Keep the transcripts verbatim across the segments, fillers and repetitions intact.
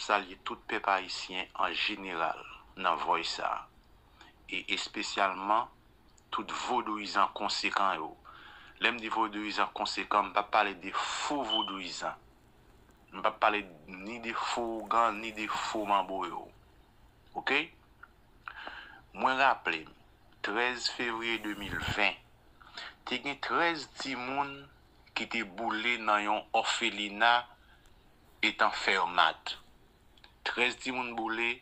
salye tout pèp ayisyen an jeneral nan Voice sa a, e espesyalman tout vodouyizan konsekan yo. Lè m di vodouyizan konsekan, m p ap pale de fo vodouyizan. M p ap pale ni de fo ougan, ni de fo manbo yo. Oke? Mwen raple m, trèz fevriye de mil ven, te gen trèz timoun ki te boule nan yon òfelina etan Fermat. Trèz timoun boule,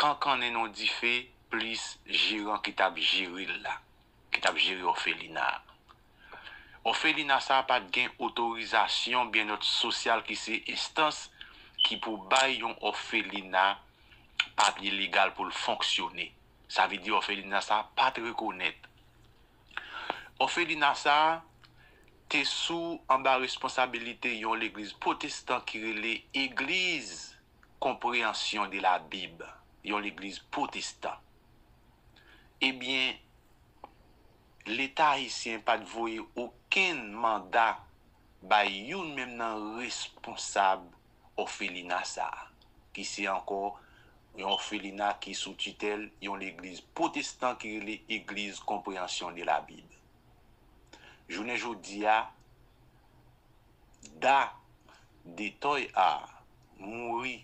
kankannen nan dife, plis jeran ki t ap jere l la, ki t ap jere òfelina a. Òfelina sa a pa t gen otorizasyon byennèt sosyal ki se enstans ki pou bay yon òfelina papye legal pou l fonksyone. Sa vle di òfelina sa a pa t rekonèt. Òfelina sa a te sou anba responsabilite yon legliz pwotestan ki rele Egliz Konpreyansyon de la Bib, yon legliz pwotestan. Ebyen, Leta ayisyen pa t voye okenn manda bay youn menm nan responsab òfelina sa a, ki se ankò yon òfelina ki sou titèl yon legliz pwotestan ki rele Egliz Konpreyansyon de la Bib. Jounen jodi a, Da de Toya mouri.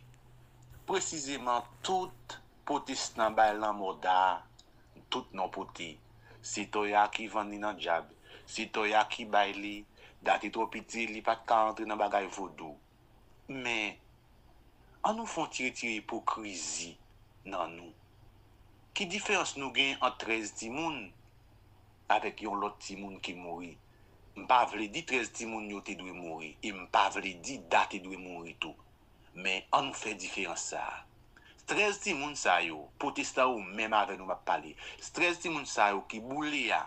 Presizeman, tout pwotestan bay lanmò Da a tout non pote. Se Toya ki vann li nan dyab. Se Toya ki bay li. Da te twò piti, li pa t ka antre nan bagay vodou. Men, ann nou fè yon ti retire ipokrizi nan nou. Ki diferans nou gen ant trèz timoun avèk yon lòt timoun ki mouri? M pa vle di trèz timoun yo te dwe mouri, e m pa vle di Da te dwe mouri tou. Men, ann nou fè diferans sa a. Trèz timoun sa yo, pwotestan yo menm avè nou m ap pale, trèz timoun sa yo ki boule a,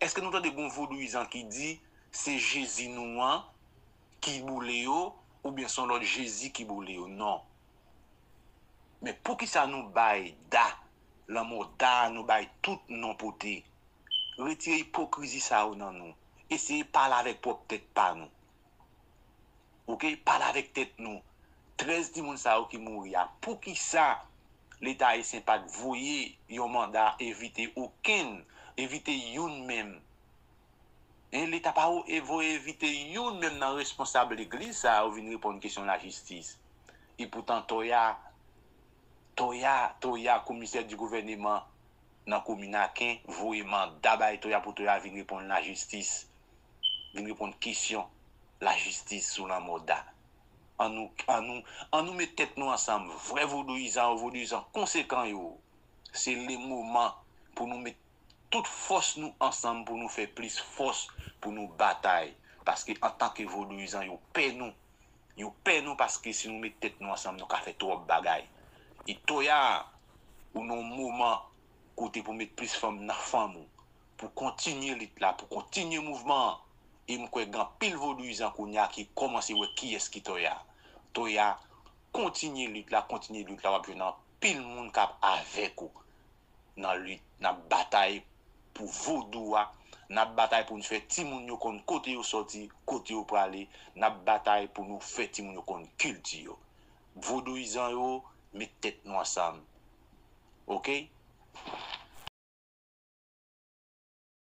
èske nou tande gen yon vodouyizan ki di se Jezi nou an ki boule yo, oubyen se yon lòt Jezi ki boule yo? Non. Men poukisa nou bay Da, lanmò Da a, nou bay tout non pote? Retire ipokrizi sa yo nan nou. Eseye pale avèk pwòp tèt pa nou. Oke? Pale avèk tèt nou. Trèz timoun sa yo ki mouri a, poukisa Leta ayisyen pa t voye yon manda envite okenn, envite youn menm? E Leta pa vo-, e voye envite youn menm nan responsab legliz sa yo vin reponn kesyon lajistis. Epoutan, Toya, Toya, Toya, komisè di gouvèneman nan komin Aken, voye manda bay Toya pou Toya vin reponn lajistis, vin reponn kesyon lajistis sou lanmò Da. Ann nou, ann nou, ann nou met tèt nou ansanm, vrè vodouyizan yo, vodouyizan konsekan yo. Se le moman pou nou met tout fòs nou ansanm pou nou fè plis fòs pou nou batay. Paske antanke vodouyizan, yo pè nou. Yo pè nou paske si nou met tèt nou ansanm, nou ka fè twòp bagay. E Toya, ou nan yon moman kote pou met plis fanm nan fanm ou, pou kontinye lit la, pou kontinye mouvman an. E m kwè gen anpil vodouyizan kounye a ki kòmanse wè kiyès ki Toya. Toya, kontinye lit la, kontinye lit la, w ap jwenn anpil moun k ap avèk ou nan lit. N ap batay pou vodou a, n ap batay pou n fè timoun yo konn kote yo sòti, kote yo prale, n ap batay pou nou fè timoun yo konn kilti yo. Vodouyizan yo, met tèt nou ansanm. Oke?